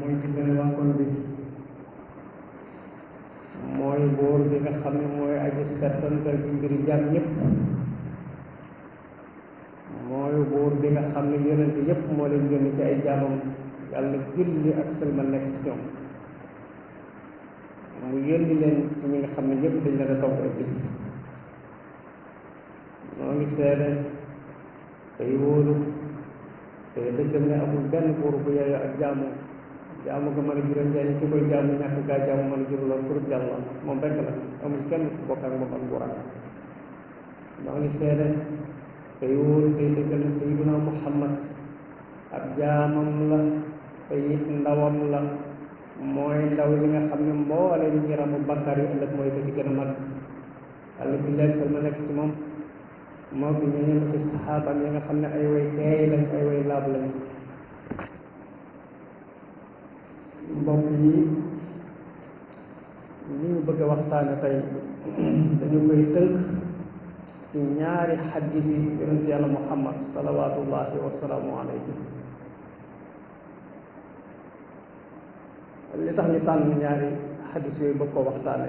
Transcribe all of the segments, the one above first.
mooy dimbale waa kon bi mooy buur bi nga xam ne mooy aji settantal ci mbiri jaam ñëpp mooy buur bi nga xam ne yonente yëpp moo leen yónni ci ay jaamam yàlla julli ak sëlmal nekk ci ñoom mu yónni leen ci ñi nga xam ne ñëpp dañ leen a topp ak jëf noo ngi seede tey wóolu tey dëggal ne amul benn buur bu yeyoo ak jaamu jaamu nga mën a jural njariñ ki koy jaamu ñàkk gaa jaamu mën a jural pour yàlla moom rekk la amul kenn ku bokk ak moom ak nguuram noo ngi seede tey wóolu tey dëggal ne sayyiduna Muhammad ab jaamam la te it ndawam la mooy ndaw li nga xam ne mbooleem ñi ramu bakkaar yi ëllëg mooy ko ci gën a mag yàlla bi leeg sal ma nekk ci moom moo ki ñu ñëw ci saxaabam yi nga xam ne ay way teey lañ ay way laab lañ mbokk yi li ñu bëgg a waxtaane tey dañu koy tënk ci ñaari xaddis yi yonent yàlla Muhammad salawaatullahi wa salaamu alayhi li tax ñu tànn ñaari xaddis yooyu bëgg ko waxtaane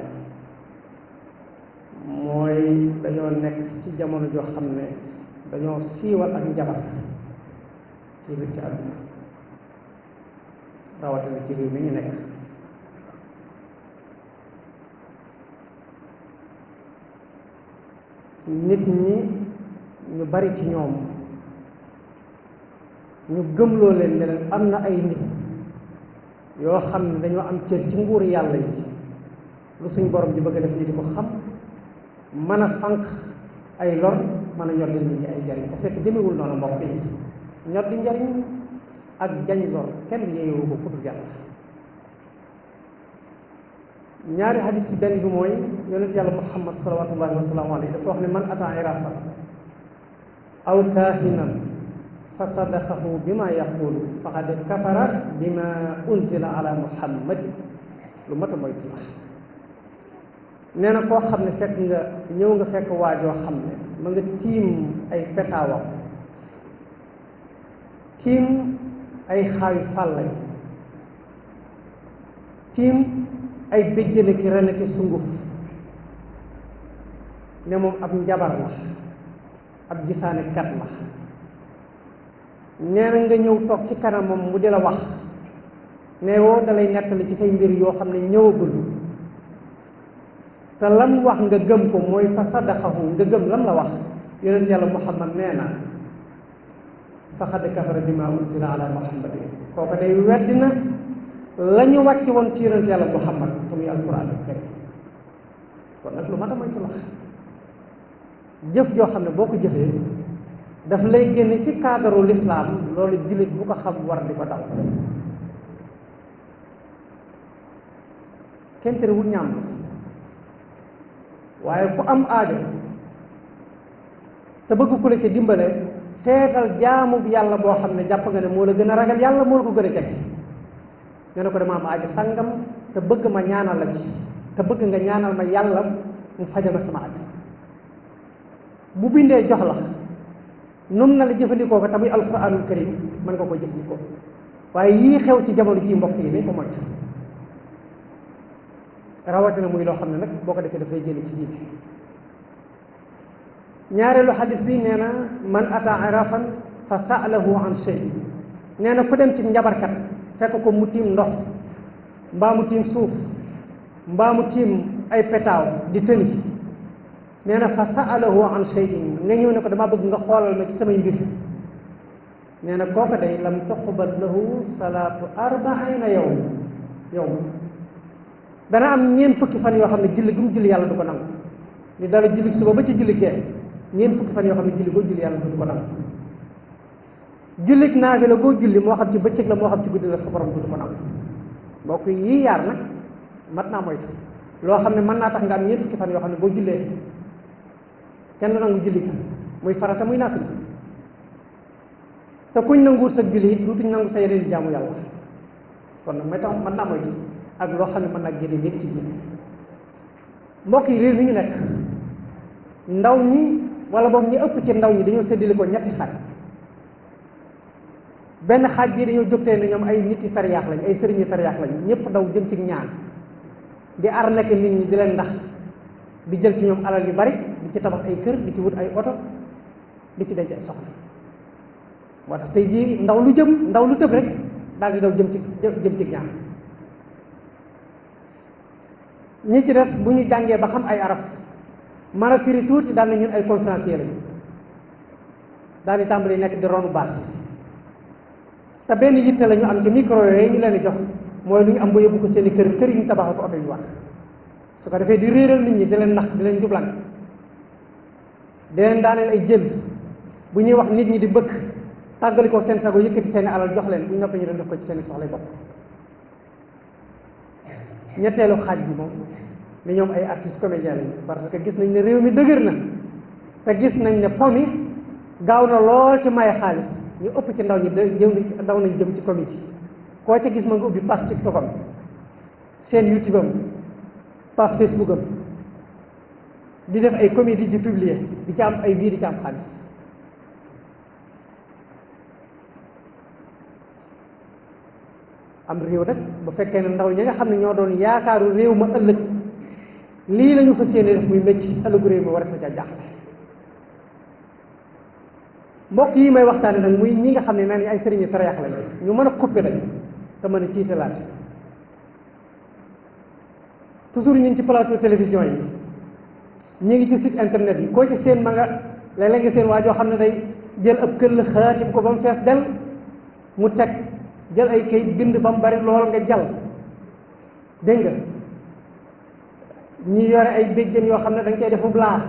mooy dañoo nekk ci jamono joo xam ne dañoo siiwal ak njabar ci biir ci àdduna rawatina ci réew mi ñu nekk nit ñi ñu bari ci ñoom ñu gëmloo leen ne leen am na ay nit yoo xam ne dañoo am cër ci nguur yàlla yi lu suñ borom di bëgg a def ñu di ko xam mën a fànq ay lor mën a ñor di nit ñi ay njariñ te fekk demewul noonu mbokk yi ñor di njariñ ak jañ lor kenn yeewu ko ku dul yàlla ñaari hadis yi benn bi mooy yonent yàlla Muhammad salawatullahi wa salaamu alayhi dafa wax ne man ata irafan aw kaahinan fa sadaqahu bima yaqulu faqad kafara bima unzila ala Muhammad lu mat a moytu la nee na koo xam ne fekk nga ñëw nga fekk waajoo xam ne ma nga tiim ay petaawam tiim ay xaawi fàllay tiim ay béjjëne ki ren ki sunguf ne moom ab njabar la ab gisaane kat la nee na nga ñëw toog ci kanamam mu di la wax ne woo dalay nettali ci say mbir yoo xam ne ñëwagul te lam wax nga gëm ko mooy fa sadaqahu nga gëm lam la wax yonent yàlla Muhammad nee na faqad kafara bima unzila ala Muhammadin kooku day weddi na la ñu wàcc woon ci yonent yàlla Muhammad te muy alquran fekk kon nag lu mat a moytu la jëf joo xam ne boo ko jëfee daf lay génne ci cadre l'islam loolu jullit bu ko xam war di ko daw kenn terewul ñaam waaye ku am aajo te bëgg ku la ca dimbale seetal jaamu yàlla boo xam ne jàpp nga ne moo la gën a ragal yàlla moo la ko gën a jege nga ne ko dama am aajo sangam te bëgg ma ñaanal la ci te bëgg nga ñaanal ma yàlla mu fajal ma sama aajo bu bindee jox la num na la jëfandikoo ko te muy alquranul karim mën nga ko jëfandikoo waaye yii xew ci jamono ji mbokk yi nañ ko moytu rawatina muy loo xam ne nag boo ko defee dafay génn ci diine ñaareelu xadis bi nee na man ata arafan fa sa'alahu an shay nee na ku dem ci njabarkat fekk ko mu tiim ndox mbaa mu tiim suuf mbaa mu tiim ay petaaw di tëni nee na fa sa'alahu an shay'in nga ñëw ne ko dama bëgg nga xoolal ma ci samay mbir nee na kooka day lam tuqbal lahu salaatu arbaina yow dana am ñeent fukki fan yoo xam ne julli gu mu julli yàlla du ko nangu li dala julli suba ba ci julli gee ñeent fukki fan yoo xam ne julli goo julli yàlla du ko nangu jullit naafila goo julli moo xam ci bëccëg la moo xam ci guddi la sa borom du ko nangu mbokk yi yaar nag mat naa moytu loo xam ne mën naa tax nga am ñeent fukki fan yoo xam ne boo jullee kenn du nangu julli muy farata muy naafila te kuñ nanguwul sa julli it dutuñ nangu sa yeneen jaamu yàlla kon nag may tax mën naa moytu ak loo xam ne mën naa génne nit ci julli mbokk yi réew mi ñu nekk ndaw ñi wala boog ñi ëpp ci ndaw ñi dañoo séddale ko ñetti xaaj benn xaaj bii dañoo jógtee ne ñoom ay nit yi tariyaax lañ ay sëriñ yi tariyaax lañ ñëpp daw jëm ci ñaan di arnaqué nit ñi di leen ndax di jël ci ñoom alal yu bari di ci tabax ay kër di ci wut ay oto di ci denc ay soxna moo tax tey jii ndaw lu tëb rek daal di daw jëm ci ñaan ñi ci des bu ñu jàngee ba xam ay arab mën a firi tuuti daal na ñun ay conférencier lañu daal di tàmbali nekk di ronu baas te benn yitte la ñu am ci micro yooyu ñu leen di jox mooy lu ñu am ba yóbbu ko seeni kër yi ñu tabaxal ko oto yu war su ko defee di réeral nit ñi di leen nax di leen jublan di leen daaneel ay jël bu ñuy wax nit ñi di bëgg tàggali ko seen sago yëkkati seeni alal jox leen bu ñu noppee ñu leen def ko ci seeni soxlay bopp ñetteelu xaaj bi moom ni ñoom ay artistes comédiens lañu parce que gis nañ ne réew mi dëgër na te gis nañ ne po mi gaaw na lool ci maye xaalis ñu ëpp ci ndaw ñi daw nañ jëm ci comédie koo ca gis ma nga ubbi page TikTok am seen YouTube am page Facebook am di def ay comédie di publier di ci am ay vie di ci am xaalis am réew nag bu fekkee ne ndaw ñi nga xam ne ñoo doon yaakaaru réew ma ëllëg lii lañu fas yéene def muy mécc ëllëgu réew ma war a sa ca jaaxle mbokk yi may waxtaane nag muy ñi nga xam ne nee nañ ay sëriñi tarayax lañ ñu mën a coppe lañ te mën a tiitalaate toujours ñu ngi ci plateau télévision yi ñu ngi ci site internet yi koo ci seen ma nga léeg-léeg nga seen waa joo xam ne day jël ab këll xaatim ko ba mu fees del mu teg jël ay kayit bind ba mu bari lool nga jal dégg nga ñi yore ay béjjën yoo xam ne da nga cay defu laa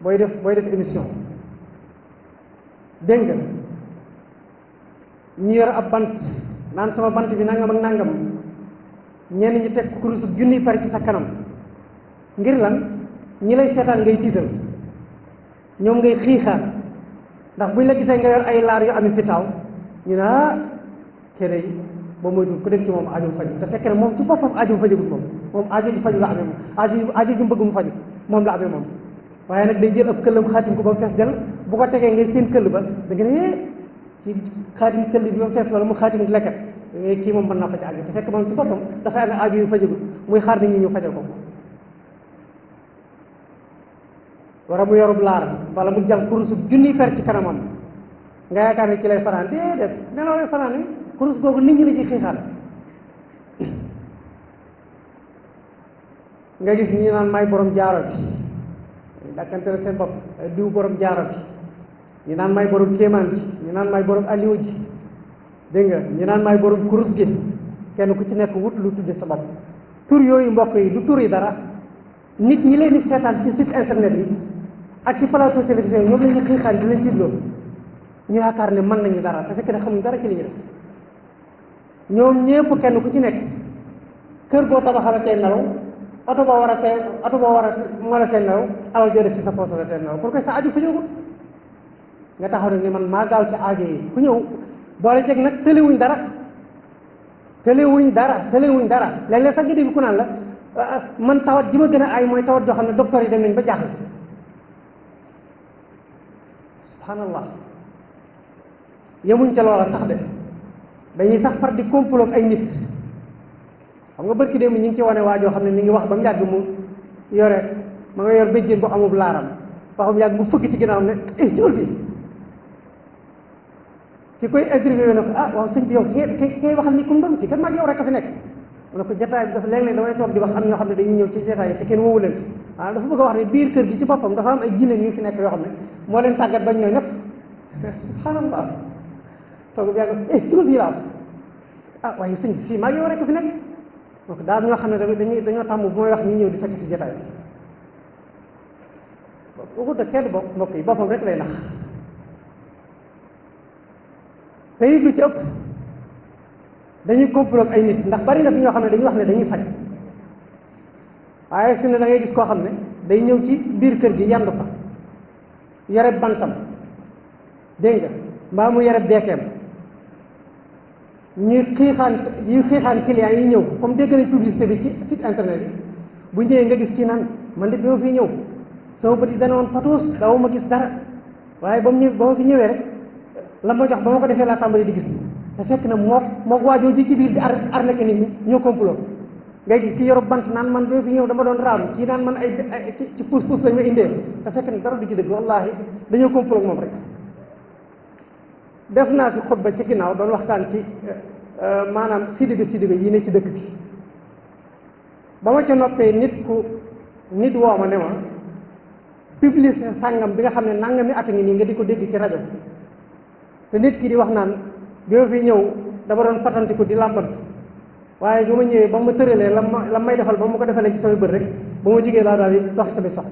booy def émission dégg nga ñi yore ab bant naan sama bant bi nangam ak nangam ñenn ñi teg kurusu junniy pare ci sa kanam ngir lan ñi lay seetaan ngay tiital ñoom ngay xiixaat ndax buñ la gisee nga yor ay laar yu ami pitaaw ñu ne kene yi ba moytu ku dem ci moom aajo faju te fekk ne moom ci boppam aajo fajagul moom aajo ji faju la amee moom aajo ju bëgg mu faju moom la amee moom waaye nag day jël ab këllam xaatim ko ba mu fees del bu ko tegee ngay seen këll ba da nga ne ci xaatim këll bi ba mu fees wala mu xaatim lekkat kii moom mën naa faj aajo te fekk moom ci boppam dafay amee aajo yu fajagul muy xaar nit ñi ñu fajal ko wara mu yorub laar wala mu jal kurusu junniy fer ci kanamam nga yaakaar ne ci lay fanaan déedéet nelaw lay fanaan ni kurus googu nit ñi la ci xiixaat nga gis ñi naan may borom jaaro bi dakkante la seen bopp diw borom jaaro bi ñi naan may borom kéemaan bi ñi naan may borom aliwu ji dégg nga ñi naan may borom kurus gi kenn ku ci nekk wut lu tudde sa bopp tur yooyu mbokk yi du tur yi dara nit ñi leen di seetaan ci site internet yi ak ci plateau télévision yi ñoom la ñu xiixaan di leen tiitloo ñu yaakaar ne mën nañu dara te fekk ne xamuñ dara ci li ñu def ñoom ñépp kenn ku ci nekk kër goo tabaxal a tey nelaw oto boo war a moo la tey nelaw alal joo def ci sa poche la tey nelaw pour que sa aju fa jógut nga taxaw nag ni man maa gaaw ci aajo yi ku ñëw boole ceeg nag tëlewuñ dara léeg-léeg sax nga dégg ku naan la man tawat ji ma gën a ay mooy tawat joo xam ne docteur yi dem nañ ba jaaxle subhanallah yemuñ ca loola sax de dañuy sax far di complot ay nit xam nga barki démb ñu ngi ci wane waa joo xam ne mi ngi wax ba mu yàgg mu yore ma nga yor béjjén bu amul laaram ba mu yàgg mu fëgg ci ginnaawam ne jóol fii ki koy interviewé na ko waaw sëñ bi yow ki ngay waxal ni kum doon fii kan maag yow rek a fi nekk mu ne ko jotaay bi dafa léeg-léeg damay toog di wax am ñoo xam ne dañuy ñëw ci jotaay yi te kenn woowu leen fi dafa bëgg a wax ne biir kër gi ci boppam dafa am ay jinne yu fi nekk yoo xam ne moo leen tàggat bañ ñooy ñëpp subhanallah toog bi yàgg jóol fii laa waaye sëñ bi fii maag yow rek a fi nekk donc daal ñoo xam ne dañoo tàmm bu may wax ñi ñëw di fekk si jotaay bi waxut ak kenn mbokk yi boppam rek lay nax te it lu ci ëpp dañuy complot ay nit ndax bari na fi ñoo xam ne dañuy wax ne dañuy faj waaye fi ne da ngay gis koo xam ne day ñëw ci biir kër gi yandu fa yore bantam dégg nga mbaa mu yore beekeem ñuy xiixaan clients yi ñëw comme dégg nañ publicité bi ci site internet bi bu ñëwee nga gis ci naan man de bi ma fi ñëw sama bët yi dana woon patoos daw ma gis dara waaye ba ma fi ñëwee rek la ma jox ba ma ko defee laa tàmbali di gis te fekk na moo waajoo ji ci biir di arnaqué nit ñi ñoo complot ngay gis ki yoru bant naan man boo fi ñëw dama doon raam kii naan man ay ci pousse lañ ma indee te fekk na dara du ci dëgg wallahi dañoo complot moom rek. def naa fi xutba ci ginnaaw doon waxtaan ci maanaam sidibe yi ne ci dëkk bi ba ma ca noppee nit woo ma ne ma publicité sàngam bi nga xam ne nangami at ngi nii nga di ko dégg ci rajo te nit ki di wax naan bi ma fi ñëw dama doon patantiku di làmbantu waaye bi ma ñëwee ba ma tëralee la may defal ba ma ko defalee ci sama bët rek ba ma jigee laa daal di dox sama sox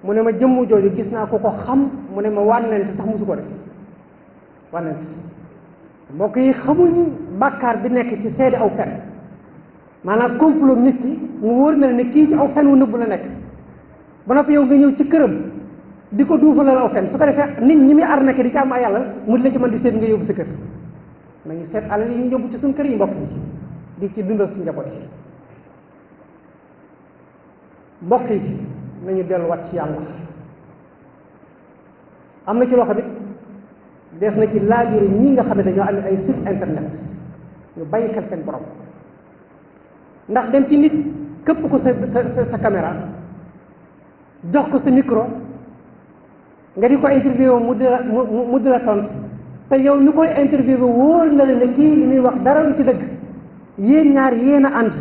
mu ne ma jëmmu jooju gis naa ko xam mu ne ma wànnent sax musu ko def wànnent mbokk yi xamuñ bàkkaar bi nekk ci seede aw fen maanaam complot nit ki mu wóor na ne kii ci aw fen wu nëbb la nekk ba noppi yow nga ñëw ci këram di ko duufalal aw fen su ko defee nit ñi muy arnaqué di ci am ay yàlla mu di la ci mën di seet nga yóbbu sa kër nañu seet alal yi ñu yóbbu ci suñ kër yi mbokk yi di ci dundal suñu njaboot yi mbokk yi nañu delluwaat ci yàlla am na ci loo xam it des na ci laajure ñi nga xam ne dañoo am ay site internet ñu bàyyi xel seen borom ndax dem ci nit këpp ko sa caméra jox ko sa micro nga di ko interview mu di la tontu te yow ñu koy interview wóor na la ne kii li muy wax dara lu ci dëgg yéen ñaar yéen a ànd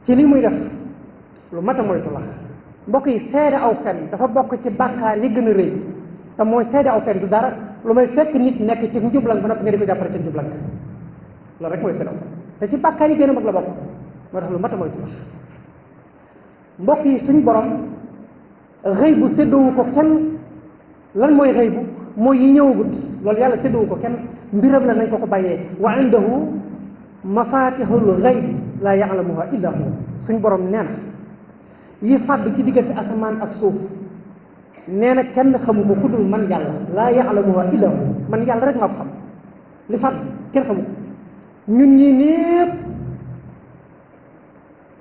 ci li muy def lu mat a moytu la mbokk yi seede aw fen dafa bokk ci bàkkaar yi gën a rëy te mooy seede aw fen du dara lu may fekk nit nekk ci njublang ba noppi nga di ko jàppale ci njublang loolu rek mooy seede aw fen te ci bàkkaar yi gën a mag la bokk moo tax lu mat a moytu la mbokk yi suñu borom xëy bu séddoowu ko kenn lan mooy xëy bu mooy yi ñëwagut loolu yàlla séddoowu ko kenn mbiram la nañ ko bàyyee wa indahu mafatihul xayb laa ya'lamuha illa huwa suñ borom nee na yi fàdd ci diggante asamaan ak suuf nee na kenn xamu ko ku dul man yàlla laa ya'lamuha illa huwa man yàlla rek maa ko xam li fàdd kenn xamu ko ñun ñii ñépp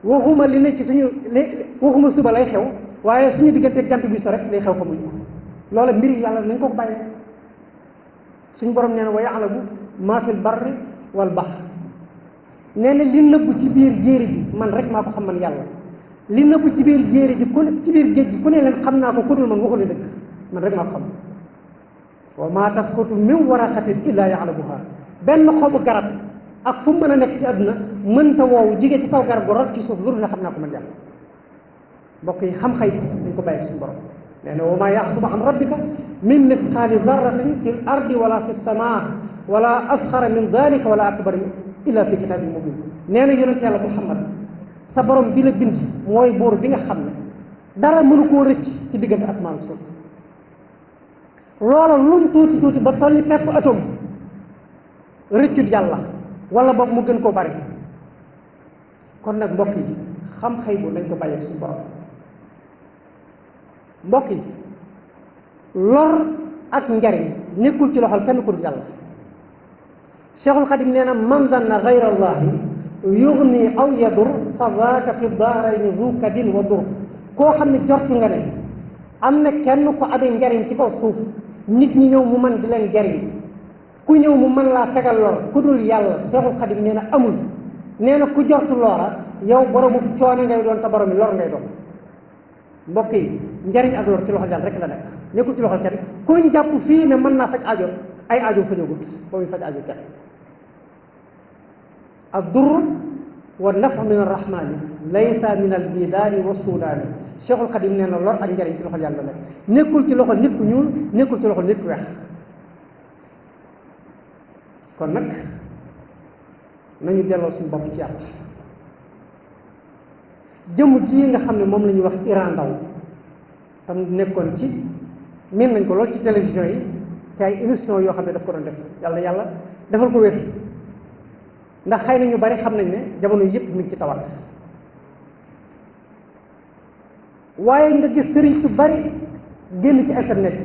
waxuma li ne ci suñu waxuma suba lay xew waaye suñu diggante jant bi so rek lay xew xamuñu ko loola mbiri yàlla nañ ko bàyyee suñu borom nee na wa ya'lamu maa fil barri wal bahr nee na li nëbb ci biir jéeri ji man rek maa ko xam man yàlla li nëbb ci biir jéeri ji ci biir géej gi ku ne leen xam naa ko ku dul man waxu leen dëgg man rek maa ko xam wa maa tasqutu min waraqatin illa ya'lamuha benn xobu garab ak fu mu mën a nekk ci àdduna mënta woowu jigee ci kaw garab gu rot ci suuf loolu na xam naa ko man yàlla mbokk yi xam xëy dañ ko bàyyi suñu borom nee na wa maa yaxsubu an rabbika min mithqaali darratin fi l ardi wala fi samaa wala asxara min dalika wala akbar illa fi kitaabin mubin nee na yonent yàlla Muhammad sa borom bi la bind mooy buur bi nga xam ne dara mënu koo rëcc ci diggante asmaan ak suuf loola lum tuuti tuuti ba tolli pepp atome rëccut yàlla wala boog mu gën koo bari kon nag mbokk yi xam xëy bu nañ ko bàyyi suñu borom mbokk yi lor ak njariñ nekkul ci loxol kenn ku dul yàlla Cheikhul Xadim nee na man zanna gayra allahi yugni aw yadur fa zaaka fi daarayni zu kadin wa dur koo xam ne jortu nga ne am na kenn ko amee njariñ ci kaw suuf nit ñi ñëw mu mën di leen jariñ ku ñëw mu mën laa fegal lor ku dul yàlla Cheikhul Xadim nee na amul nee na ku jortu loola yow boromu coono ngay doon te borom yi lor ngay doon mbokk yi njariñ ak lor ci loxo yàlla rek la nekk nekkul ci loxo kenn ku ñu jàpp fii ne mën naa faj aajo ay aajo fa ñëwgut ba muy faj aajo kenn ad-durr wa nafu min ar-rahmani laysa min al-bidaani wa suudaani Cheikhul Xadim nee na lor ak njariñ ci loxo yàlla la nekk nekkul ci loxo nit ku ñuul nekkul ci loxo nit ku weex kon nag nañu delloo suñu bopp ci yàlla jëmm ji nga xam ne moom la ñuy wax Iran Ndaw tam nekkoon ci miin nañ ko lool ci télévision yi ci ay émission yoo xam ne daf ko doon def yàlla defal ko wér ndax xëy na ñu bari xam nañ ne jamono yëpp mi ngi ci tawat waaye nga gis sëriñ su bari génn ci internet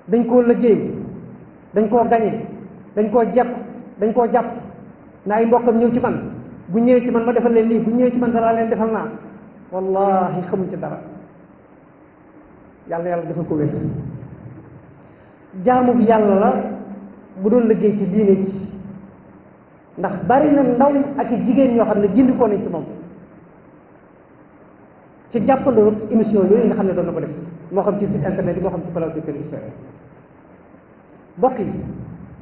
dañ koo liggéey dañ koo gañe dañ koo jekk dañ koo jàpp na ay mbokkam ñëw ci man bu ñëwee ci man ma defal leen lii bu ñëwee ci man dara leen defal naa wallahi xamuñ ci dara yàlla defal ko wér jaamu bi yàlla la bu doon liggéey ci diine ji ndax bari na ndaw ak i jigéen ñoo xam ne gindikoo nañ ci moom ci jàppandoo émission yooyu nga xam ne doon na ko def moo xam ci site internet yi moo xam ci plateau télévision yi bokk yi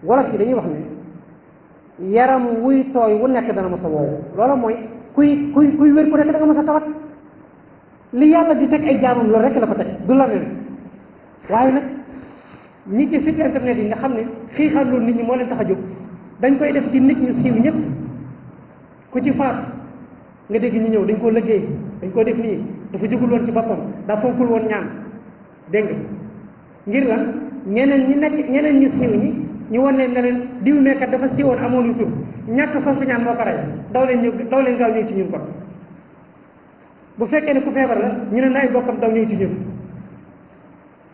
wolof yi dañuy wax ne yaram wuy tooy wu nekk dana mos a woowu loola mooy kuy wér ku nekk da nga mos a tawat li yàlla di teg ay jaamam loolu rek la ko teg du la nen waaye nag ñi ci site internet yi nga xam ne xiixal loolu nit ñi moo leen tax a jóg dañ koy def ci nit ñu siiw ñëpp ku ci faat nga dégg ñu ñëw dañ koo liggéey dañ koo def nii dafa jógul woon ci boppam daa fonkul woon ñaan dégg nga ngir lan ñeneen ñu siiw ñi ñu wan leen ne leen diw meekat dafa siiwoon amoon lu tur ñàkk fonk ñaan moo ko rey daw leen gaaw ñëw ci ñun kon bu fekkee ne ku feebar la ñu ne na ay bokkam daw ñëw ci ñun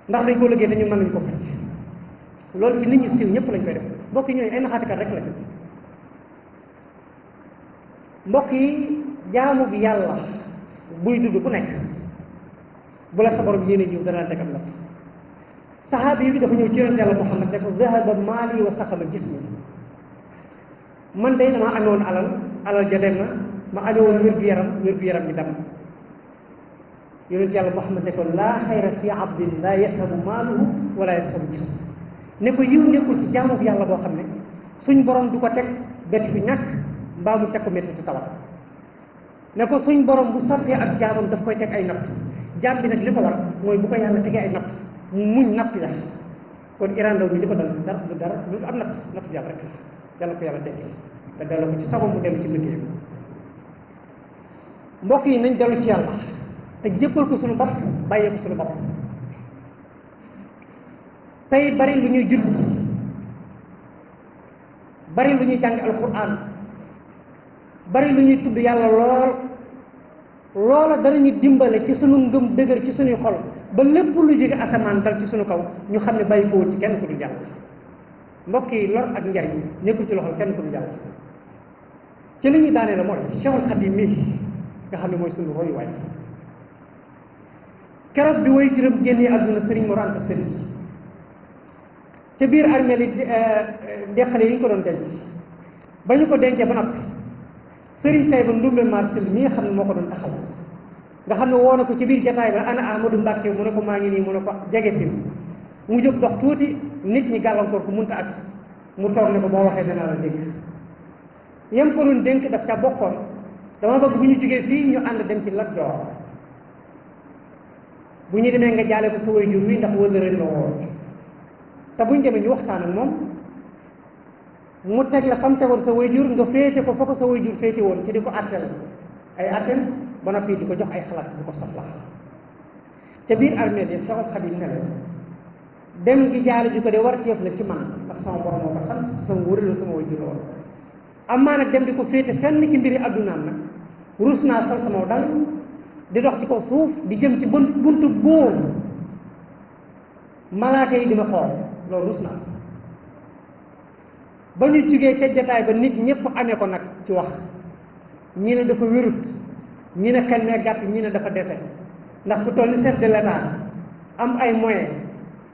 ndax dañ koo liggéey te ñun mën nañu ko faj loolu ci nit ñu siiw ñëpp lañ koy def mbokk yi ñooñu ay naxaatikat rek lañ mbokk yi jaamu bi yàlla buy dund ku nekk bu la sa borom yéene ñëw dana la teg am natt saxaabi bi dafa ñëw ci yonent yàlla Muhammad ne ko zahaba maali wa saqama jismi man day damaa amoon alal ja dem na ma amoon wér-gu-yaram bi dem yonent yàlla Muhammad ne ko laa xayra fi abdin laa yasabu maaluhu wala yasabu jismi ne ko yiw nekkul ci jaamu bi yàlla boo xam ne suñ borom du ko teg bett bi ñàkk mbaa mu teg ko métti ci tawat ne ko suñ borom bu sàppee ak jaamam daf koy teg ay natt jaam bi nag li ko war mooy bu ko yàlla tegee ay natt mu muñ natt ya kon Iran Ndao bi li ko dal dara lu am natt yàlla rek yàlla ko yàlla teggi te delloo ko ci sabab mu dellu ci liggéeyam mbokk yi nañ dellu ci yàlla te jébbal ko suñu bopp bàyyee ko suñu bopp tey bari lu ñuy judd bari lu ñuy jàng alquran bari lu ñuy tudd yàlla loola danañu dimbale ci sunu ngëm dëgër ci suñuy xol ba lépp lu jóge asamaan dal ci suñu kaw ñu xam ne bàyyi ko woon ci kenn ku dul yàlla mbokk yi lor ak njariñ nekkul ci loxol kenn ku dul yàlla ci li ñuy daanee la mooy Cheikhul Khadim mii nga xam ne mooy suñu royuwaay keroog bi way juróom génnee àdduna Sëriñ Mor Anta Sali ca biir armée li deqale yi ñu ko doon denc ba ñu ko dencee ba noppi Sëriñ Sayba Ndumbe Marsil mi nga xam ne moo ko doon taxaw nga xam ne woo na ko ci biir jataay ba ana Amadou Mbacke mu ne ko maa ngi nii mu ne ko jege si mu jóg dox tuuti nit ñi gàllankoor ko munta agsi mu toog ne ko boo waxee danaa la dénk yam ko doon dénk daf ca bokkoon dama bëgg bu ñu jógee fii ñu ànd dem ci Lat Joor bu ñu demee nga jaale ko sa waajur wi ndax wëllëre la woon te bu ñu demee ñu waxtaan ak moom mu teg la fam tegoon sa waajur nga féete ko fa ko sa waajur féete woon ci di ko àttel ay àttel ba noppi di ko jox ay xalaat di ko soxla ca biir armée de Cheikhul Khadim ne dem gi jaale ji ko de war teef la ci man ndax sama borom moo ko sant sama wóoree sama waajur la woon amaa nag dem di ko féete fenn ci mbiri addunaam nag rus naa sol sama dal di dox ci kaw suuf di jëm ci buntu boobu malaaka yi di ma xool loolu rus naa ba ñu jugee ca jataay ba nit ñëpp amee ko nag ci wax ñi ne dafa wérut ñi ne xel ne gàtt ñi ne dafa dese ndax ku toll ni chef de l'État am ay moyens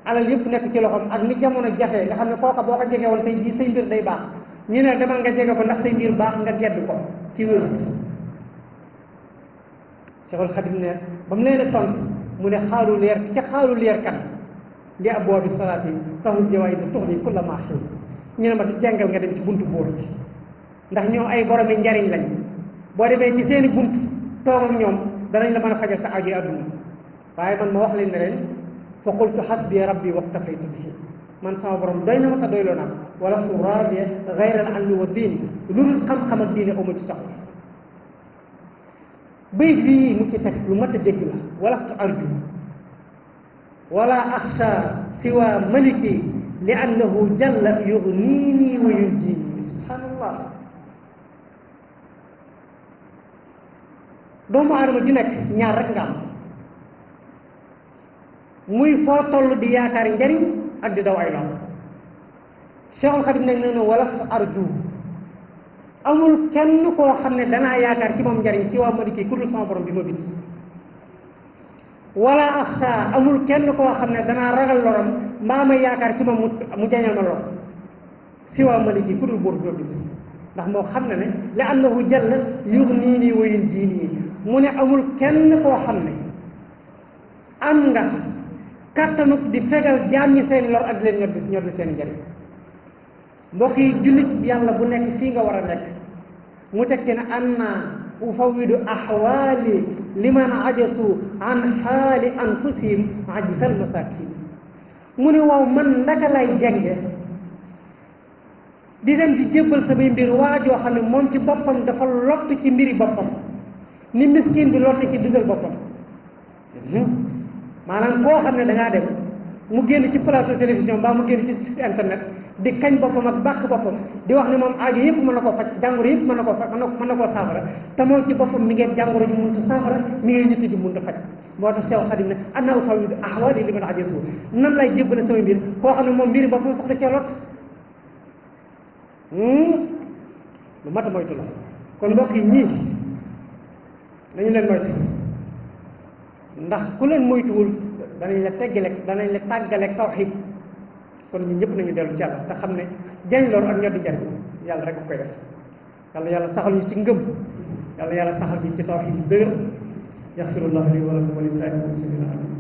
alal yëpp nekk ci loxoom ak ni jamono jafe nga xam ne kooka boo ko jege woon tey jii say mbir day baax ñu ne demal nga jege ko ndax say mbir baax nga gedd ko ci wérut Cheikhul Khadim ne ba mu leen a tontu mu ne xaalu leer kan li abwaa bi salaati taxul jawaay bi tux ni kulla maa xew ñu ne ma jàngal nga dem ci buntu buur bi ndax ñoom ay boromi njariñ lañ boo demee ci seeni bunt toog ak ñoom danañ la mën a fajal sa aajo adduna waaye man ma wax leen ne leen fa qultu hasbi rabbi waktafaytu bihi man sama borom doy na ma ta doyloo naa wala su raadiya gayra al ilmi wa diin lu dul xam-xam ak diine amu ci soxla béy bii mu ci teg lu mat a dégg la wala su arju wala axsha siwa maliki li annahu jalla yugnini wa yunjini subhanallah doomu aadama ju nekk ñaar rek nga am muy foo toll di yaakaar njariñ ak di daw ay lor Cheikhul Khadim nag nee na wala su arju amul kenn koo xam ne danaa yaakaar ci moom njariñ si waa maliki ku dul sama borom bi ma bind wala axsa amul kenn koo xam ne danaa ragal loram mbaa may yaakaar ci moom mu jañal ma lor siwaa maliki ku dul buur bi ndax moo xam ne li annahu jalla yughnini wa yunjini mu ne amul kenn koo xam ne am nga kattanuk di fegal jaam ñi seen lor ak leen ñor di seen njëriñ mbokk yi jullit yàlla bu nekk fii nga war a nekk mu teg ci ne anna ufawidu ahwaali liman ajasu an xaali anfusihim ajisal masakin mu ne waaw man ndaka lay jenge di dem di jébbal samay mbir waajoo xam ne moom ci boppam dafa lott ci mbiri boppam ni miskin bi lott ci dundal boppam maanaam koo xam ne dangaa dem mu génn ci plateau télévision mbaa mu génn ci site internet di kañ boppam ak bàkk boppam di wax ne moom aajo yëpp mën na koo faj jàngoro yëpp mën na koo faj mën na koo saafara te moom ci boppam mi ngeen jàngoro ji mënut a saafara mi ngeen ñitti ji mënut a faj moo tax Cheikh Khadim ne anna ufawwidu ahwaali liman ajasu nan lay jébbale samay mbir koo xam ne moom mbiri boppam sax da cee lot lu mat a moytu la kon mbokk yi ñii nañu leen moytu ndax ku leen moytuwul danañ la tàggaleeg tawxiid kon ñun ñëpp nañu dellu ci yàlla te xam ne jañ lor ak ñor di jariñ yàlla rek koy def yàlla saxal ñu ci ngëm yàlla saxal ñu ci tawxiid dëgër yaxfirullahu li wa lakum wa li saa'iril muslimina amin